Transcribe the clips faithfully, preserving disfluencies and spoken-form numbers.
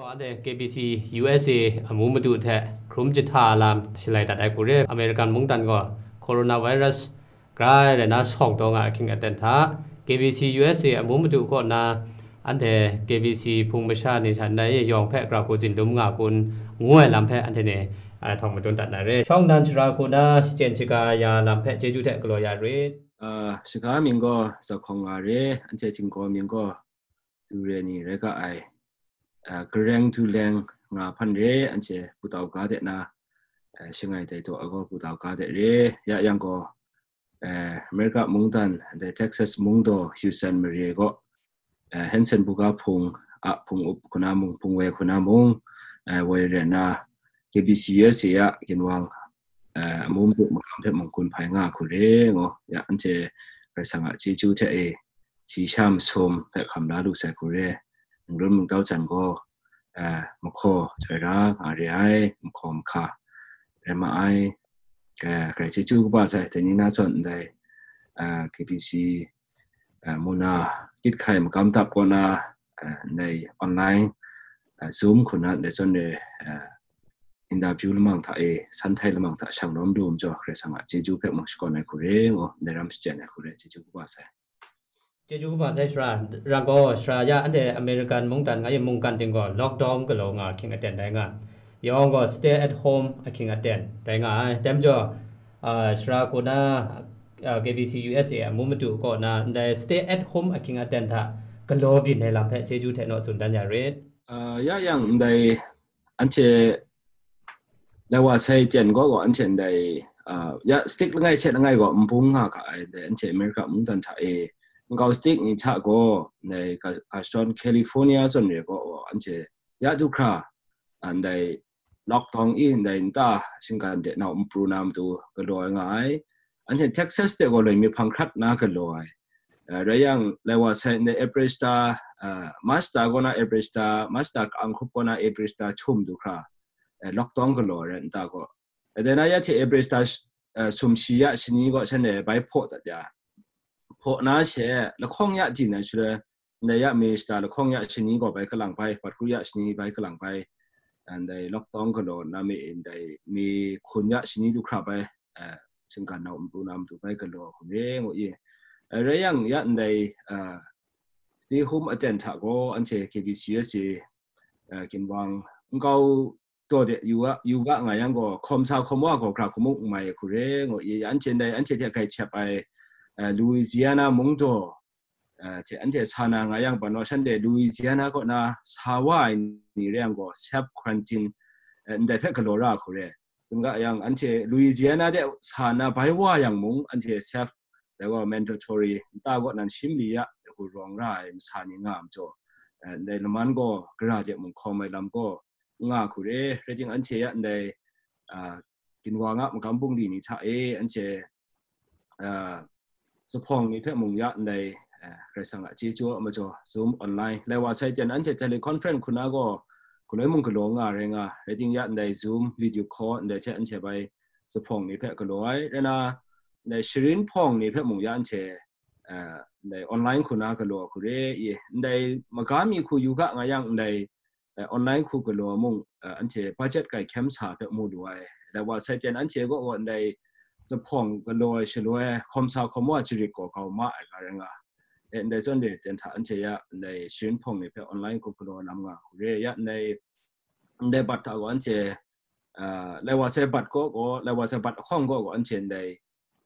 Anhte K B C U S A amu madu hte hkrum jahta lam shalai dat ai hku re. American mungdan gaw coronavirus grai rai na shawng taw nga ahkying aten hta, K B C U S A amu madu kaw na anhte K B C hpung masha ni sha nai yawng hpe gara hku zin dum nga kun ngu ai lam hpe anhte ni, ah, htawng madun dat na re. Shawng nan shara hku na shachyen shaga ya lam hpe chyeju hte galaw ya rit. Ah, shaga mying gaw Zakhawng nga re, anhte Jinghkaw mying gaw Ture ni rai ga ai, ah, Gareng Tuleng nga hpan re, anhte Putau ga de na, ah, shangai dai taw agaw Putau ga de re, ya yang gaw, eh, America mungdan, dai Texas mung daw Houston mare gaw, eh, Hanson buga hpung, a hpung up hku na mung, hpung woi hku na mung, eh, woi re na, K B C U S A a ginwang, eh, amu madu magam hpe mung kun hpai nga hku re, ngu, ya, anhte Karai Kasang a chyeju hte e, shi sha masum hpe hkam la lu sai hku re, ningrum ningtau jan gaw, eh, mahkaw htoi ra nga re ai, mahkaw mahka rai ma ai, eh, grai chyeju kaba sai, dai ni na zawn ndai, eh, K B C, eh, muna kyit hkai magam dap kaw na, eh, ndai online, eh, Zoom hku na ndai zawn re, eh, interview lamang hta e, san htai lamang hta shang lawm lu majaw, Karai Kasang a chyeju hpe mung shakawn ai hku re, ngu, ndai ram shachyen ai hku re, chyeju kaba sai. Chyeju kaba sai shara, rang gaw shara ya anhte American mungdan nga yin mungkan ting gaw lockdown galaw nga ahkying aten rai nga, yawng gaw stay at home ahkying aten rai nga ai. Dai majaw, ah, shara hku na, ah, K B C U S A amu madu kaw na ndai stay at home ahkying aten hta galaw byin ai lam hpe chyeju hte naw tsun dan ya rit. Ah, ya yang ndai anhte lai wa sai ten gaw gaw anhte ndai, ah, ya state langai hte langai gaw nbung nga ga ai, ndai anhte America mungdan hta e nkau state ni hta gaw ndai ga, ga shadawn California zawn re gaw gaw anhte ya du hkra, ah, ndai lockdown i ndai nta shinggan de nau npru na matu galaw ai nga ai. Anhte Texas de gaw loi mi hpang hkrat na galaw ai. Eh, rai yang, lai wa sai ndai April shata, eh, March shata kaw na April shata, March shata ka-ang hkrup kaw na April shata htum du hkra, eh, lockdown galaw ai rai nta gaw. Eh, dai na ya hte April shata sh-, eh, sum shi ya shani gaw shanhte bai hpaw dat ya. Hpaw na she, lahkawng ya di na shaloi, ndai ya May shata lahkawng ya shani gaw bai kalang bai, bat kru ya shani bai kalang bai, ndai lockdown galaw na mi, ndai May hkun ya shani du hkra bai, eh, shinggan nau npru na matu bai galaw hku re ngu i. Eh, rai yang ya ndai, eh, stay home aten hta gaw anhte K B C U S A, eh, ginwang nkau taw de yu ga, yu ga nga yang gaw, hkawm sa hkawm wa gaw, hkra hku mung n mai hku re ngu i, anhte ndai, anhte hte grai cep ai, eh, Louisiana mungdaw, eh, hte anhte sa na nga yang, ban wa shanhte Louisiana kaw na sa wa ai ni re yang gaw, self quarantine, eh, ndai hpe galaw ra hku re. N ga yang, anhte Louisiana de sa na bai wa yang mung, anhte self, dai gaw mandatory, nta kaw nan shim li ya, dai hku rawng ra ai masa ni nga majaw, eh, ndai laman gaw gara de mung hkawm ai lam gaw, nga hku re, rai ting anhte ya ndai, ah, ginwang a magam bungli ni hta e, anhte, ah, zuphpawng ni hpe mung ya ndai, ah, Karai Kasang a chyeju a majaw, Zoom online, lai wa sai jan anhte teleconference hku na gaw, galoi mung galaw nga rai nga, rai ting ya ndai Zoom video call ndai hte anhte bai zuphpawng ni hpe galaw ai, rai na, ndai sharin hpawng ni hpe mung ya anhte, ah, ndai online hku na galaw hku re i, ndai maga mi hku yu ga nga yang ndai, eh, online hku galaw mung, eh, anhte budget kai hkyem sa hpe mu lu ai. Dai wa sai ten anhte gaw gaw ndai zuphpawng galaw ai shaloi, hkawm sa hkawm wa jarit gaw kau ma ai ga rai nga. Eh, ndai zawn re ten hta anhte ya ndai sharin hpawng ni hpe online hku galaw lam nga hku re ya ndai, ndai bat hta gaw anhte, ah, lai wa sai bat gaw gaw, lai wa sai bat ahkawng gaw gaw anhte ndai,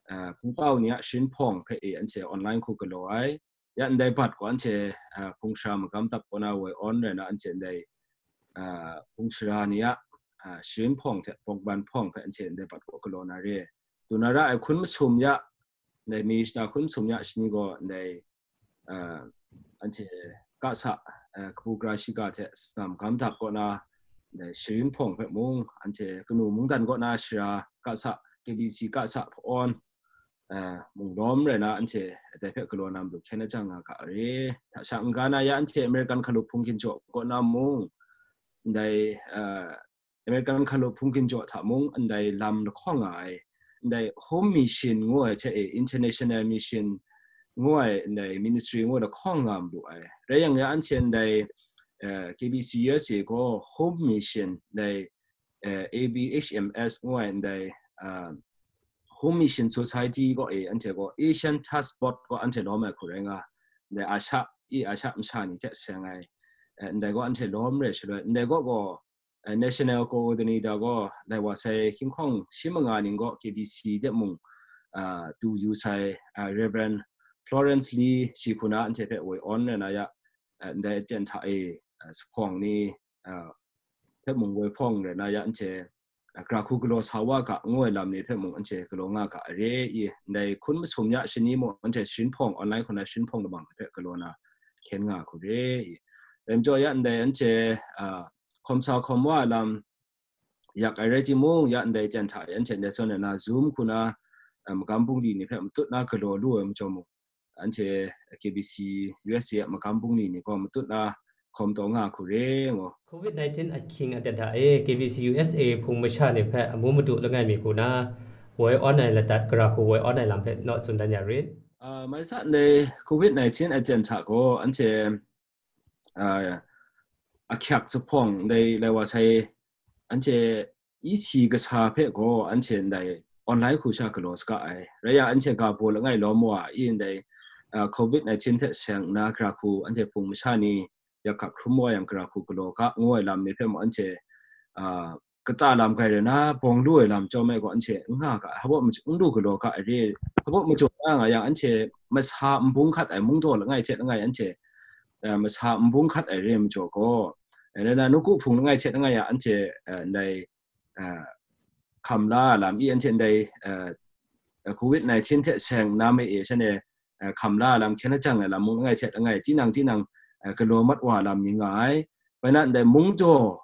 ah, hpungtau ni a sharin hpawng hpe e anhte online hku galaw ai. Ya ndai bat gaw anhte, ah, hpung shara magam dap kaw na woi awn rai na anhte ndai, ah, hpung shara ni a, ah, sharin hpawng hte bawngban hpawng hpe anhte ndai bat gaw galaw na re. Du na ra ai hkun masum ya, ndai May shata hkun masum ya shani gaw ndai, ah, anhte kasa, ah, kabu gara shiga hte sasana magam dap kaw na ndai sharin hpawng hpe mung, anhte kanu mungdan kaw na shara kasa, K B C kasa hpawn, eh, mung lawm rai na anhte dai hpe galaw na matu hkyen ajang nga ga re. Hta sha n-ga na ya anhte American hkalup hpung ginjaw kaw na mung, ndai, eh, American hkalup hpung ginjaw hta mung, ndai lam lahkawng nga ai, ndai Home Mission ngu ai hte e, International Mission ngu ai, ndai ministry ngu ai lahkawng nga malu ai. Rai yang ya anhte ndai eh, K B C U S A gaw Home Mission dai, eh, A B H M S ngu ai ndai, ah, Home Mission Society gaw e, anhte gaw Asian Task Force gaw anhte lawm ai hku rai nga, ndai Asha, i Asha masha ni hte seng ai, eh, ndai gaw anhte lawm re shaloi, ndai gaw gaw, eh, National Coordinator gaw, lai wa sai hkinghkawng shi manga ning gaw K B C de mung, ah, du yu sai, ah, Reverend Florence Lee shi hku na anhte hpe woi awn rai na ya, eh, ndai aten hta e, eh, sahpawng ni, ah, hpe mung woi hpawng rai na ya anhte, ah, gara hku galaw sa wa ga ngu ai lam ni hpe mung anhte galaw nga ga a re i, ndai hkun masum ya shani mung anhte sharin hpawng, online hku na sharin hpawng lamang hpe galaw na hkyen nga hku re i. Dai majaw ya ndai anhte, ah, hkawm sa hkawm wa ai lam yak ai rai timung, ya ndai jan hta e anhte ndai zawn na Zoom hku na, ah, magam bungli ni hpe matut na galaw lu ai majaw mung, anhte K B C U S A a magam bungli ni gaw matut na hkawm taw nga hku re ngu. Covid nineteen ahkying aten hta e K B C U S A hpung masha ni hpe amu madu langai mi hku na woi awn ai ladat gara hku woi awn ai lam hpe naw tsun dan ya rit. Ah, mai sa ndai Covid nineteen aten hta gaw anhte, ah, ahkyak zuphpawng ndai lai wa sai anhte isi kasa hpe gaw anhte ndai online hku sha galaw saga ai. Rai yang anhte ga baw langai lawm wa i ndai, ah, Covid nineteen hte seng nna gara hku anhte hpung masha ni yak hkap hkrum wa yang gara hku galaw ga ngu ai lam ni hpe mung anhte, ah, kata lam grai rai na bawng lu ai lam chyawm ai gaw anhte n nga ga, hpa baw majaw n lu galaw ga ai re, hpa baw majaw nga nga yang anhte masa n bung hkat ai mungdaw langai hte langai anhte, eh, masa n bung hkat ai re majaw gaw, eh, rai na nawku hpung langai hte langai a anhte, eh, ndai, eh, hkam la ai lam i anhte ndai, eh, Covid nineteen hte seng nna ma e shanhte, eh, hkam la ai lam, hkyen lajang ai lam mung langai hte langai, tinang tinang, eh, galaw mat wa lam ni nga ai. Bai na ndai mungdaw,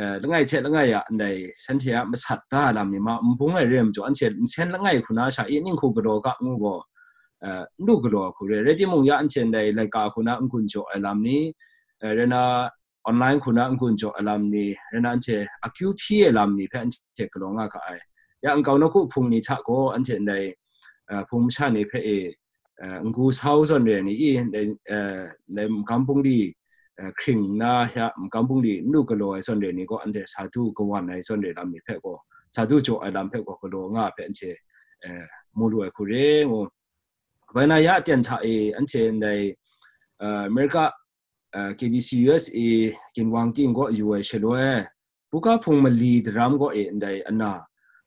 eh, langai hte langai a ndai shanhte a masat da ai lam ni ma n bung ai re ai majaw, anhte nsen langai hku na sha i ning hku galaw ga ngu gaw, eh, n lu galaw ai hku re. Rai timung ya anhte ndai laika hku na n-gun jaw ai lam ni, eh, rai na online hku na n-gun jaw ai lam ni, rai na anhte akyu hpyi ai lam ni hpe anhte galaw nga ga ai. Ya nkau nawku hpung ni hta gaw anhte ndai, eh, hpung masha ni hpe e, eh, n-gu sau zawn re ai ni i, ndai, eh, ndai magam bungli, eh, hkring nna ya magam bungli n lu galaw ai zawn re ai ni gaw anhte sa du kawan ai zawn re lam ni hpe gaw, sa du jaw ai lam hpe gaw galaw nga ai hpe anhte, eh, mu lu ai hku re ngu. Bai na ya aten hta e anhte ndai, eh, America, eh, K B C U S A ginwang ting gaw yu ai shaloi, buga hpung mali daram gaw e ndai ana,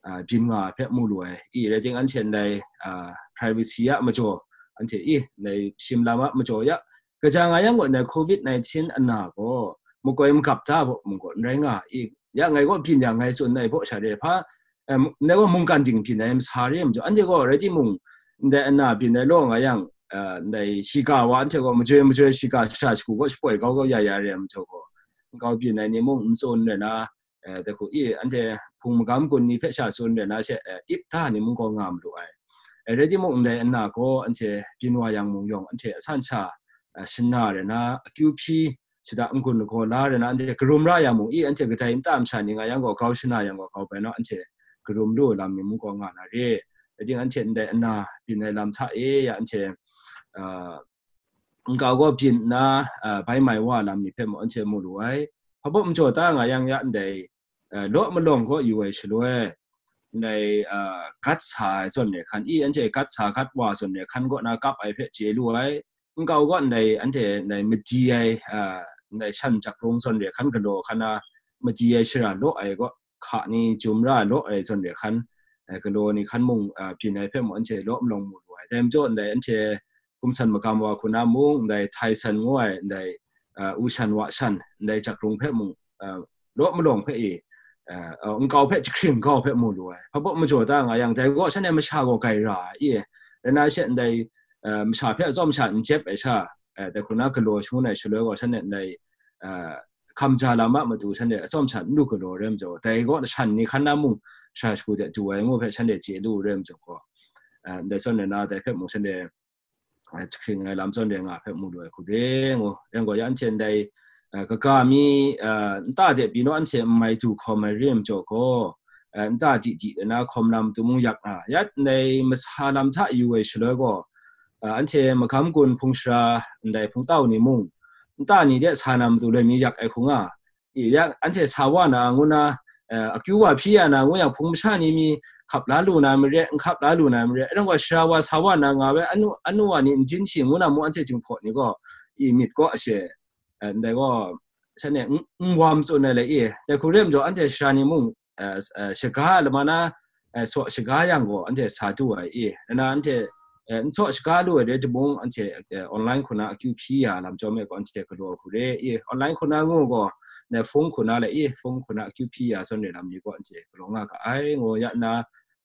ah, byin nga ai hpe mu lu ai. I rai ting, anhte ndai, ah, privacy a majaw, anhte i ndai shim lam a majaw ya, kaja nga yang gaw ndai Covid nineteen ana gaw makoi magap da baw mung gaw n rai nga i. Ya ngai gaw byin yang ngai tsun ai baw sha re hpa, em, ndai gaw mungkan ding byin ai masa re ai majaw, anhte gaw rai timung, ndai ana byin ai law nga yang, eh, ndai shiga wa anhte gaw majoi majoi shiga shara shagu gaw shapoi kau kau ya ya re ai majaw gaw, nkau byin ai ni mung n tsun rai na, eh, dai hku i, anhte hpung magam gun ni hpe sha tsun rai na she, eh, ip da ni mung gaw nga malu ai. Eh, rai timung, ndai ana gaw anhte byin wa yang mung yawng, anhte asan sha, eh, shana rai na, akyu hpyi, shada n-gun lagaw la rai na, anhte karum ra yang mung i, anhte kadai nta masha ni nga yang gaw, grau shana yang gaw, grau bai naw anhte karum lu ai lam ni mung gaw nga na re. Rai ting, anhte ndai ana byin ai lam hta e ya anhte, ah, nkau gaw byin nna, ah, bai mai wa lam ni hpe mung anhte mu lu ai. Hpa baw majaw ta nga yang ya ndai, ah, law malawng gaw yu ai shaloi, ndai, ah, gat sa ai zawn re hkan i, anhte gat sa gat wa zawn re hkan kaw na kap ai hpe chye lu ai. Nkau gaw ndai, anhte ndai madi ai, ah, ndai shan jakrung zawn re hkan galaw hkan na, madi ai shara law ai gaw, hka ni jum ra law ai zawn re hkan, eh, galaw ni hkan mung, ah, byin ai hpe mung anhte law malawng mu lu ai. Dai majaw ndai anhte hkum san magam wa hku na mung, ndai Thai san ngu ai, ndai, ah, u shan wa shan, ndai jakrung hpe mung, ah, law malawng hpe i, ah, ah, nkau hpe jahkring kau hpe mu lu ai. Hpa baw majaw ta nga yang, dai gaw shanhte masha gaw grai ra ai i, rai na she ndai, ah, masha hpe atsawm sha n jep ai sha, ah, dai hku na galaw shangun ai shaloi gaw shanhte ndai, ah, hkam ja lam a matu shanhte atsawm sha n lu galaw rai majaw, dai gaw shan ni hkan na mung shara shagu de du ai ngu hpe shanhte chye lu rai majaw gaw, ah, ndai zawn rai na dai hpe mung shanhte, ah, jahkring ai lam zawn re nga hpe mu lu ai hku re ngu. Rai gaw ya anhte ndai, ah, kaga mi, ah, nta de pyi naw anhte n mai du hkawm ai re majaw gaw, ah, nta di di de na hkawm lam tu mung yak nga, ya ndai masa lam hta yu ai shaloi gaw, ah, anhte magam gun hpung shara ndai hpungtau ni mung, nta ni de sa na matu loi mi yak ai hku nga. I, ya, anhte sa wa na ngu na, eh, akyu wa hpyi ya na ngu yang, hpung masha ni mi hkap la lu na maret, n hkap la lu na maret, anhte gaw sara wa sa wa na nga we, anu, anu wa ni n jin shi ngu na mu anhte jinghpaw ni gaw, i myit gaw ashe, eh, ndai gaw, shanhte n, n wam tsun ai le i, dai hku re majaw anhte sara ni mung, eh, s-, eh, shaga lama na, eh, saw shaga yang gaw anhte sa du ai i, na anhte, eh, n saw shaga lu ai re timung, anhte, eh, online hku na akyu hpyi ya lam chyawm e gaw anhte galaw hku re i, online hku na ngu gaw, na phone hku na le i, phone hku na akyu hpyi ya zawn re lam ni gaw anhte galaw nga ga ai, ngu ya na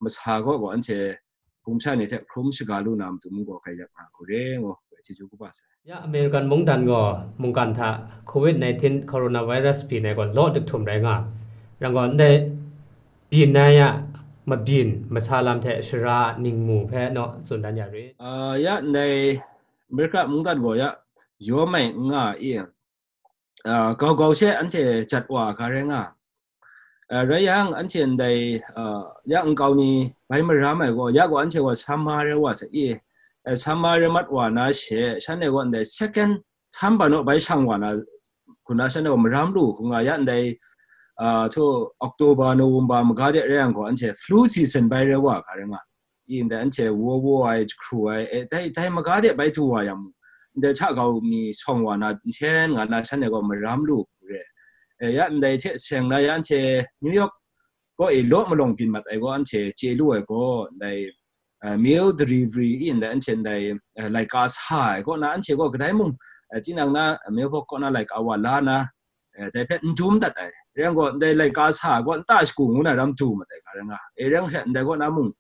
masa gaw gaw anhte hpung masha ni hte hkrum shaga lu na matu mung gaw grai yak nga hku re, ngu, chyeju kaba sai. Ya American mungdan gaw mungkan hta covid nineteen coronavirus byin ai gaw law dik htum rai nga, rang gaw ndai byin ai a mabyin masa lam hte shara ningmu hpe naw tsun dan ya rit. Ah, ya ndai America mungdan gaw ya yawm ai n nga i, ah, gau gau she anhte jat wa ga rai nga. Ah, rai yang, anhte ndai, ah, ya nkau ni bai maram ai gaw, ya gaw anhte gaw summer rai wa sa i, eh, summer rai mat wa na she, shanhte gaw ndai second term ba naw bai shang wa na, hku na shanhte gaw maram lu hku nga, ya ndai, ah, htu October, November maga de rai yang gaw, anhte flu season bai rai wa ga rai nga. I ndai anhte wo wo ai, jahkru ai, eh, dai, dai maga de bai du wa yang, ndai hta gau mi shawng wa na, nhten nga na, shanhte gaw maram lu hku re. Eh, ya ndai hte seng na, ya anhte New York gaw e law malawng byin mat ai gaw, anhte chye lu ai gaw, ndai, eh, meal delivery i ndai anhte ndai, eh, laika sa ai gaw na, anhte gaw kadai mung, eh, tinang na, eh, mailbox kaw na laika wa la na, eh, dai hpe n dum dat ai. Rai yang gaw, ndai laika sa gaw nta shagu ngu na ram du mat ai ga rai nga. E rai yang hte ndai gaw na mung,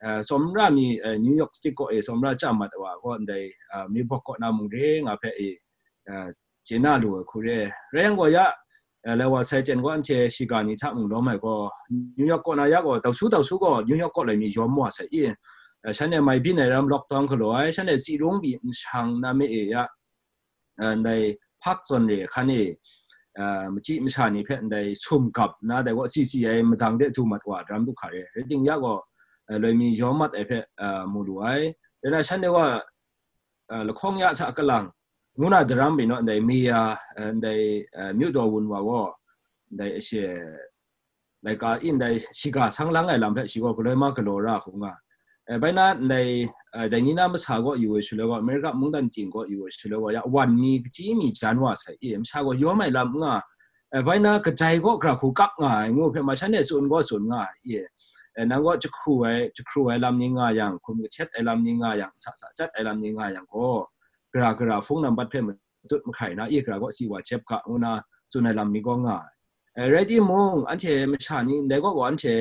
eh, tsawmra mi, eh, New York State gaw e tsawmra chyam mat ai wa gaw, ndai, ah, mailbox kaw na mung re nga hpe e, eh, chye na lu ai hku re. Rai yang gaw ya, eh, lai wa sai ten gaw anhte shiga ni hta mung lawm ai gaw, New York kaw na ya gaw, tau su tau su gaw New York kaw lai mi yawm wa sai i, eh, shanhte mai byin ai ram lockdown galaw ai, shanhte si rung pyi n shang na me e ya, eh, ndai hpak zawn re hkan e, eh, machyi masha ni hpe ndai sum gap na dai gaw si si ai madang de du mat wa daram du hka re. Rai timung ya gaw, eh, loi mi yawm mat ai hpe, eh, mu lu ai. Rai na shanhte gaw, eh, lahkawng ya hta kalang, ngu na daram mi naw ndai mi ya, eh, ndai, eh, myu daw wun wa gaw, ndai ashe, laika in dai shiga sang lang ai lam hpe shi gaw galoi ma galaw ra hku nga. Eh, bai na ndai, eh, dai ni na masa gaw yu ai shaloi gaw, America mungdan ting gaw yu ai shaloi gaw, ya wan mi kachyi mi jan wa sai i, masha gaw yawm ai lam nga, eh, bai na kajai gaw gra hku kap nga ai ngu hpe ma shanhte tsun gaw tsun nga ai i, eh, nang gaw jahkru ai, jahkru ai lam ni nga yang, hkum kahtet ai lam ni nga yang, sa sa jat ai lam ni nga yang gaw, gara gara hpung nambat hpe matut mahkai na, i gara gaw si wa jep ga, ngu na tsun ai lam ni gaw nga ai. Eh, rai timung, anhte masha ni ndai gaw gaw anhte,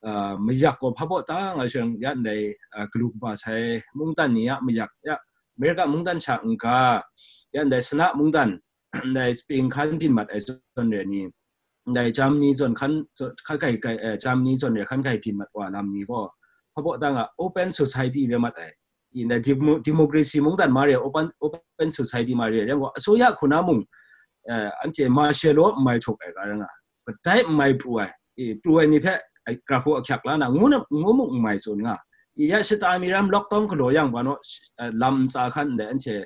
ah, mayak gaw hpa baw ta nga shang, ya ndai, ah, galu kaba sai mungdan ni a mayak, ya America mungdan sha n-ga, ya ndai sana mungdan, ndai Spain hkan byin mat ai zawn re ni, ndai Germany zawn hkan, hkan kai, kai, eh, Germany zawn re hkan kai byin mat wa lam ni gaw, hpa baw ta nga open society re mat ai. I ndai demo-, democracy mungdan ma re, open, open society ma re, rai yang gaw, asuya hku na mung, eh, anhte martial law n mai htup ai ga rai nga, kadai n mai pru ai, i, pru ai ni hpe, ai, gara hku ahkyak la na, ngu na, ngu mung n mai tsun nga, i, ya shata mi ram lockdown galaw yang, wa naw, eh, lam ntsa hkan ndai anhte,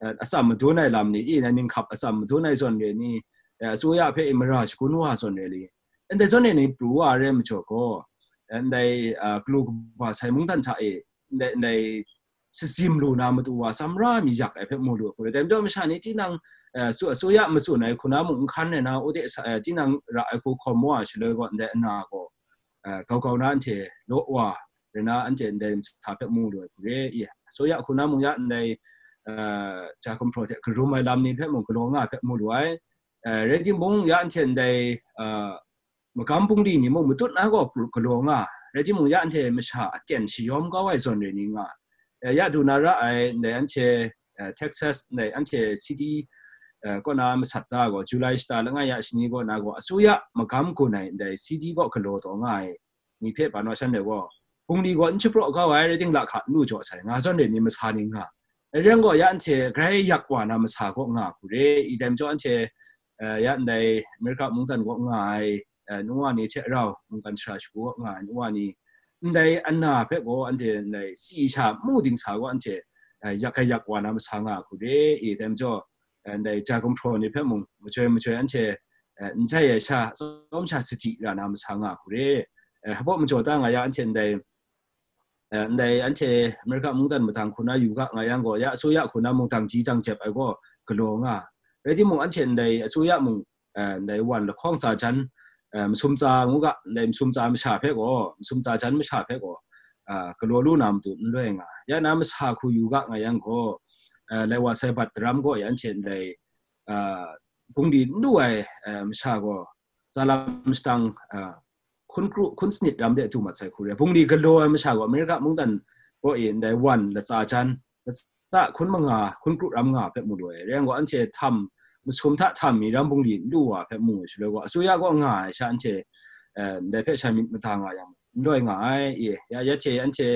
eh, atsam madun ai lam ni, i, na ninghkap atsam madun ai zawn re ni, eh, asuya hpe i mara shagun wa zawn re ni, ndai zawn re ni pru wa ai re majaw gaw, eh, ndai, ah, galu kaba sai mungdan hta e, ndai, ndai shazim lu na matu wa, samra mi yak ai hpe mu lu ai hku re. Dai majaw masha ni tinang, eh, su-, asuya matsun ai hku na mung n hkan ai na, ode sa, eh, tinang ra ai hku hkawm wa ai shaloi gaw, ndai ana gaw, eh, gau gau na anhte law wa, rai na anhte ndai masa hpe mu lu ai hku re. I, asuya hku na mung ya ndai, eh, ja gumhpraw hte karum ai lam ni hpe mung galaw nga ai hpe mu lu ai. Eh, rai timung, ya anhte ndai, eh, magam bungli ni mung matut na gaw pru-, galaw nga, rai timung, ya anhte masha aten shayawm kau ai zawn re ni nga, eh, ya du na ra ai, ndai anhte, eh, Texas, ndai anhte city, eh, kaw na masat da gaw, July shata langai ya shani kaw na gaw, asuya magam gun ai ndai city kaw galaw taw nga ai ni hpe, ba naw shanhte gaw, bungli gaw n shapraw kau ai, rai ting, lahka n lu jaw sai, nga zawn re ni masa ni nga, rai yang gaw, ya anhte grai yak wa na masa kaw nga hku re, i dai majaw anhte, eh, ya ndai America mungdan kaw nga ai, eh, nu wa ni hte rau mungkan shara shagu nga ai nu wa ni, ndai ana hpe gaw anhte ndai si sha mu dingsa gaw anhte, eh, yak ai yak wa na masa nga hku re, i dai majaw, ndai ja gumhpraw ni hpe mung, majoi majoi anhte, eh, n jai ai sha, atsawm sha sadi ra na masa nga hku re. Eh, hpa majaw ta nga ya anhte ndai, eh, ndai anhte Amerika mungdan madang hku na yu ga nga yang gaw, ya asuya hku na mung dang ji dang jep ai gaw galaw nga. Rai timung, anhte ndai asuya mung, eh, ndai wan lahkawng tsa jan, eh, masum tsa ngu ga, ndai masum tsa masha hpe gaw, masum tsa jan masha hpe gaw, ah, galaw lu na matu n loi nga. Ya na masa hku yu ga nga yang gaw, eh, lai wa sai bat daram gaw ya anhte ndai, ah, bungli n lu ai, eh, masha gaw, tsa lam shadang, ah, hkun kru, hkun sanit ram de du mat sai hku re. Bungli galaw ai masha gaw, Amerika mungdan gaw e ndai wan latsa jan, latsa hkun manga, hkun kru ram nga hpe mu lu ai. Rai yang gaw, anhte htam, masum hta htam mi ram bungli n lu wa hpe mu ai shaloi gaw, asuya gaw nga ai sha anhte, eh, ndai hpe sha myit mada nga yang, n loi nga ai, i, ya, ya hte anhte,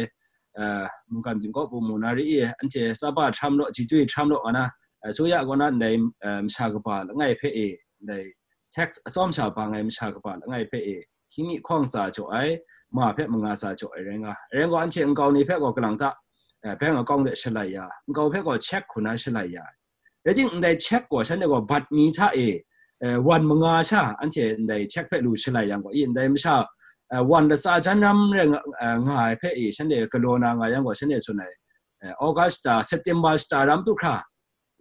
eh, mungkan zingkaw bu mu na re, i, anhte tsaba htam law, jitui htam law, nga na, eh, asuya gaw na ndai, eh, masha kaba langai hpe e, ndai tax atsawm sha bang ai masha kaba langai hpe e, hkying mi hkawng tsa jaw ai, ma hpe manga tsa jaw ai rai nga. Rai yang gaw, anhte nkau ni hpe gaw kalang ta, eh, bank account de shalai ya, nkau hpe gaw check hku na shalai ya. Rai timung, ndai check gaw shanhte gaw bat mi hta e, eh, wan manga sha anhte ndai check hpe lu shalai yang gaw, i, ndai masha, eh, wan latsa jan ram rai nga, eh, nga ai hpe e, shanhte galaw na nga yang gaw, shanhte tsun ai, eh, August shata, September shata ram du hkra,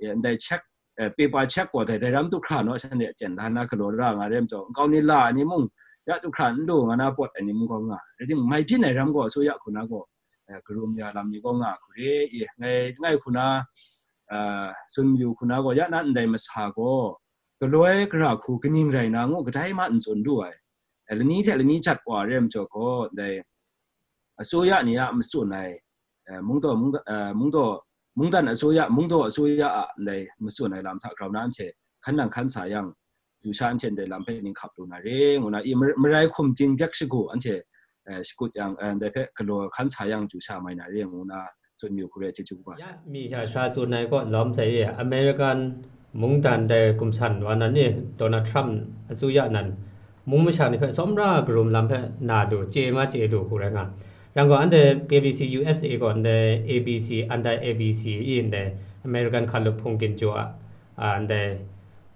eh, ndai check, eh, paper check gaw dai dai ram du hkra naw, shanhte chyen la na galaw ra nga re majaw, nkau ni la ai ni mung, ya du hkra n lu nga na pawt ai ni mung gaw nga. Rai timung, mai byin ai ram gaw, asuya hku na gaw, eh, karum ya lam ni gaw nga hku re, i, ngai, ngai hku na, ah, tsun yu hku na gaw, ya na ndai masa gaw, galoi gara hku kaning rai na ngu kadai ma n tsun lu ai. Eh, lani hte lani jat wa re majaw gaw, ndai asuya ni a matsun ai, eh, mungdaw, mungda-, eh, mungdaw, mungdan asuya, mungdaw asuya a ndai matsun ai lam hta grau na anhte hkan nang hkan sa yang, du sha anhte ndai lam hpe ninghkap lu na re, ngu na, i, mar-, marai hkum ting dek shagu anhte, eh, shakut yang, eh, ndai hpe galaw hkan sa yang, du sha mai na re, ngu na, tsun yu hku re, chyeju kaba sa. Ya, mi sha sha tsun ai kaw lawm sai e, American mungdan dai gumsan wa nan e, Donald Trump asuya nan, mung masha ni hpe tsawmra karum lam hpe na lu, chye ma chye lu hku rai nga. Rai yang gaw, anhte K B C U S A gaw ndai A B C, under A B C i ndai American hkalup hpung ginjaw a, a, ndai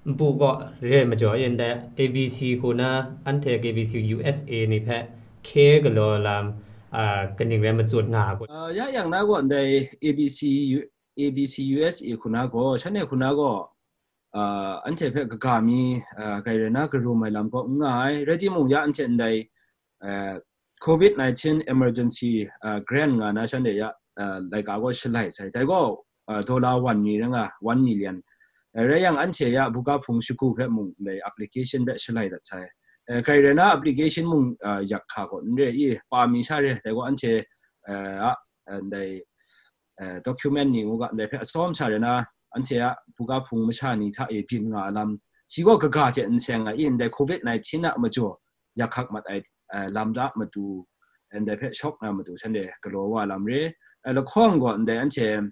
npu gaw re ai majaw, i ndai A B C hku na anhte K B C U S A ni hpe hkye galaw lam, a, kaning rai matsun nga ai kun? Ah, ya yang na gaw ndai A B C U-, A B C U S A hku na gaw, shanhte hku na gaw, ah, anhte hpe kaga mi, ah, grai rai na karum ai lam gaw n nga ai. Rai timung, ya anhte ndai, eh, covid nineteen emergency, ah, grant nga na shanhte ya, ah, laika gaw shalai sai. Dai gaw, ah, dollar one million nga, one million. Eh, rai yang, anhte ya buga hpung shagu hpe mung ndai application hpe shalai dat sai. Eh, grai rai na application mung, ah, yak hkra gaw n re i, pa mi sha re, dai gaw anhte, eh, a, eh, ndai, eh, document ni ngu ga, ndai hpe atsawm sha rai na, anhte a buga hpung masha ni hta e byin nga ai lam, shi gaw kaga hte n seng ai i, ndai covid nineteen a majaw yak hkak mat ai, eh, lam da matu, ndai hpe shawk na matu, shanhte galaw wa lam re. Eh, lahkawng gaw ndai anhte,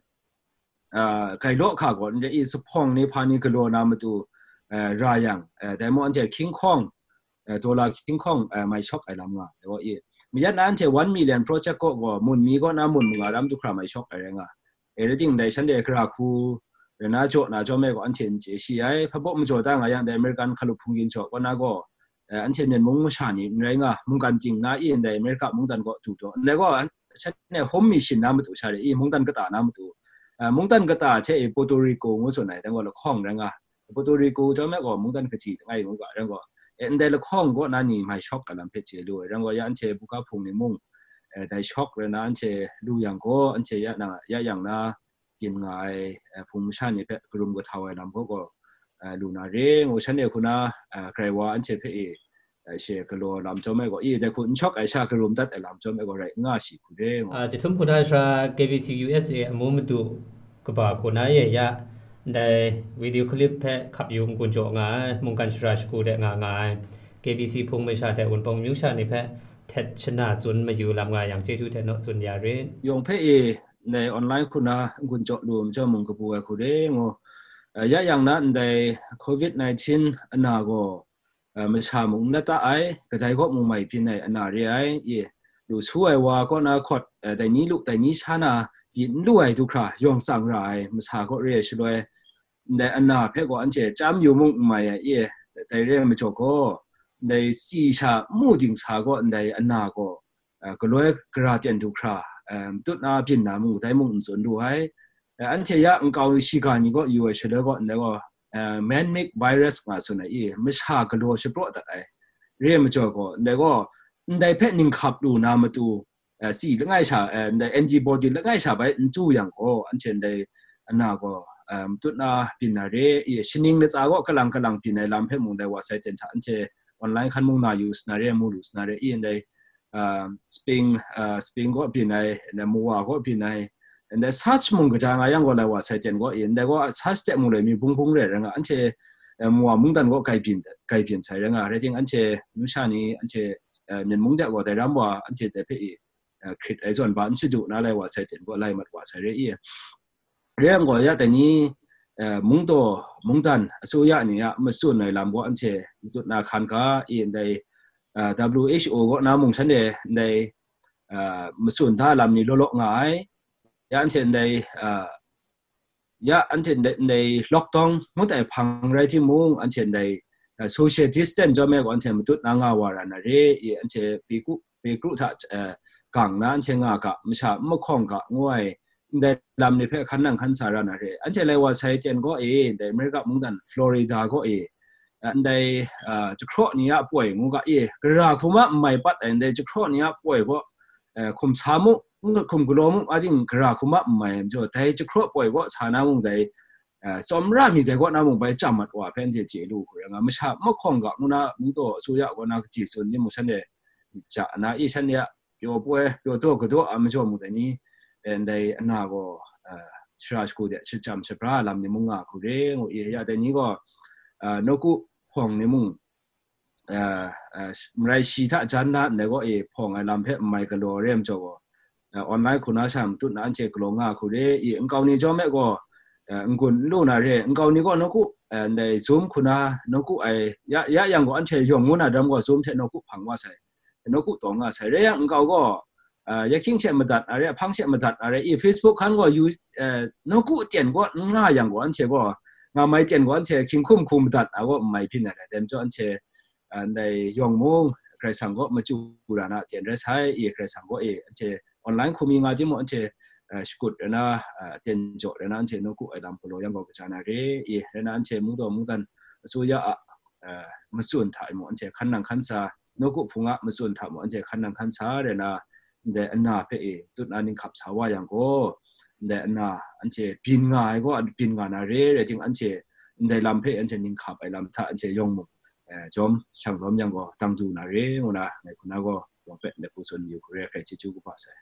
ah, grai law hka gaw ndai i, zuphpawng ni hpa ni galaw na matu, eh, ra yang, eh, dai mung anhte hkying hkawng, eh, dollar hkying hkawng, eh, mai shawk ai lam nga ai gaw i. Mayat na anhte one million project kaw gaw, mun mi kaw na mun manga ram du hkra mai shawk ai rai nga. E, rai timung, dai shanhte gara hku rai na jaw na jawm ai gaw, anhte n chye shi ai. Hpa baw majaw ta nga yang, dai American hkalup hpung ginjaw kaw na gaw, eh, anhte Myen mung masha ni n rai nga, mungkan ting na i, ndai America mungdan kaw du taw. Ndai gaw, an-, shanhte home mission na matu sha re i, mungdan kata na matu. Eh, mungdan kata hte e Puerto Rico ngu tsun ai, dai gaw lahkawng rai nga. Puerto Rico chyawm e gaw mungdan kaji langai ngu ga, rai gaw, eh, ndai lahkawng kaw na ni mai shawk ai lam hpe chye lu ai, rai gaw, ya anhte buga hpung ni mung, eh, dai shawk rai na anhte lu yang gaw, anhte ya na, ya yang na, byin nga ai, eh, hpung masha ni hpe karum kahtau ai lam gaw gaw, eh, lu na re ngu, shanhte hku na, eh, grai wa anhte hpe e, eh, she galaw lam chyawm ai gaw, i, dai hku n shawk ai sha karum dat ai lam chyawm ai gaw rai n nga shi hku re ngu. Ah, chyahtum hku na sara K B C U S A amu madu kaba hku na ye ya, ndai video clip hpe hkap yu n-gun jaw nga ai, mungkan shara shagu de nga nga ai, K B C hpung masha hte Wunpawng amyu sha ni hpe htet shana tsun mayu lam nga yang, chyeju hte naw tsun ya rit. Yawng hpe e, ndai online hku na n-gun jaw lu ai majaw mung kabu ai hku re ngu. Eh, ya yang na ndai covid nineteen ana gaw, eh, masha mung n lat ta ai, kadai kaw mung mai byin ai ana re ai, i, lu su ai wa kaw na hkawt, eh, dai ni lu, dai ni sha na byin n lu ai du hkra yawng tsang ra ai masa kaw re ai shaloi, ndai ana hpe gaw anhte chyam yu mung n mai ai e, dai re ai majaw gaw, ndai tsi sha mu ding sa gaw ndai ana gaw, a, galoi gara ten du hkra, a, matut na byin na mung, dai mung n tsun lu ai. A, anhte ya nkau shiga ni gaw yu ai shaloi gaw, ndai gaw, a, man-made virus nga tsun ai i, masha galaw shapraw dat ai. Re ai majaw gaw, ndai gaw, ndai hpe ninghkap lu na matu, a, tsi langai sha, a, ndai antibody langai sha bai n tu yang gaw, anhte ndai ana gaw, a, matut na byin na re i, shaning latsa gaw kalang kalang byin ai lam hpe mung dai wa sai ten hta, anhte online hkan mung na yu sa na re, mu lu sa na re i, ndai, a, Spain, a, Spain gaw byin ai, ndai Muwa gaw byin ai, ndai Search mung kaja nga yang gaw lai wa sai ten gaw i, ndai gaw Search de mung lai mi bung bung re, rai nga, anhte, a, Muwa mungdan gaw kai byin, kai byin sai rai nga, rai ting anhte, nu sha ni, anhte, a, Myen mung de gaw dai ram wa, anhte dai hpe i, a, hkrit ai zawn ba n shadu na lai wa sai ten gaw lai mat wa sai re i. Re yang gaw ya dai ni, a, mungdaw, mungdan, asuya ni a matsun ai lam gaw anhte matut na hkan ga i, ndai, a, W H O gaw na mung shan de ndai, a, matsun da lam ni law law nga ai. Ya anhte ndai, a, ya anhte ndai, ndai lockdown ngut ai hpang rai timung, anhte ndai, a, social distance jawm e gaw anhte matut na nga wa ra na re i, anhte pe kru, pe kru hta, a, gang na anhte nga ga, masha n mahkawng ga ngu ai, ndai lam ni hpe hkan nang hkan sa ra na re. Anhte lai wa sai ten gaw e, ndai America mungdan Florida gaw e, a, ndai, a, jahkraw ni a poi ngu ga e, gara hkum a n mai pat ai ndai jahkraw ni a poi gaw, a, hkum sa mu, hkum galaw mu, a ting gara hkum a n mai ai majaw, dai jahkraw poi gaw sa na mung dai, a, tsawmra mi dai gaw na mung bai chyam mat wa hpe anhte chye lu hku rai nga, masha mahkawng ga ngu na mungdaw asuya gaw na kaji tsun ni mung shan e ja na i, shan ya pyaw poi, pyaw daw kadaw a majaw mung dai ni, e, ndai ana gaw, a, shara shagu de shachyam shabra lam ni mung nga hku re ngu i, ya dai ni gaw, a, nawku hpawng ni mung, a, a, marai shi hta jan na ndai gaw e hpawng ai lam hpe n mai galaw re ai majaw gaw, a, online hku na sha matut na anhte galaw nga hku re i, nkau ni jawm e gaw, a, n-gun n lu na re, nkau ni gaw nawku, a, ndai Zoom hku na nawku ai, ya, ya yang gaw anhte yawng ngu na dam gaw Zoom hte nawku hpang wa sai, nawku taw nga sai. Re yang nkau gaw, a, ya hkying she madat na re, ahpang she madat na re, i Facebook hkan gaw yu, a, nawku ten gaw n nga yang gaw anhte gaw, nga mai ten gaw anhte hkying hkum hku madat na gaw n mai byin ai rai, dai majaw anhte, a, ndai yawng mung Karai Kasang gaw machyu ra na ten rai sai, i Karai Kasang gaw e anhte online hku mi nga timung anhte, a, shakut rai na, a, ten jaw rai na anhte nawku ai lam galaw yang gaw kaja na re, i rai na anhte mungdaw mungdan asuya a, a, matsun hta e mung anhte hkan nang hkan sa, nawku hpung a matsun hta mung anhte hkan nang hkan sa rai na, ndai ana hpe e tut na ninghkap sa wa yang gaw, ndai ana anhte byin nga ai gaw, byin nga na re, rai ting anhte ndai lam hpe anhte ninghkap ai lam hta anhte yawng mung, eh, jawm shang lawm yang gaw, dang du na re, ngu na ngai hku na gaw, yawng hpe ndai hku tsun yu hku re, hkrai chyeju kaba sai.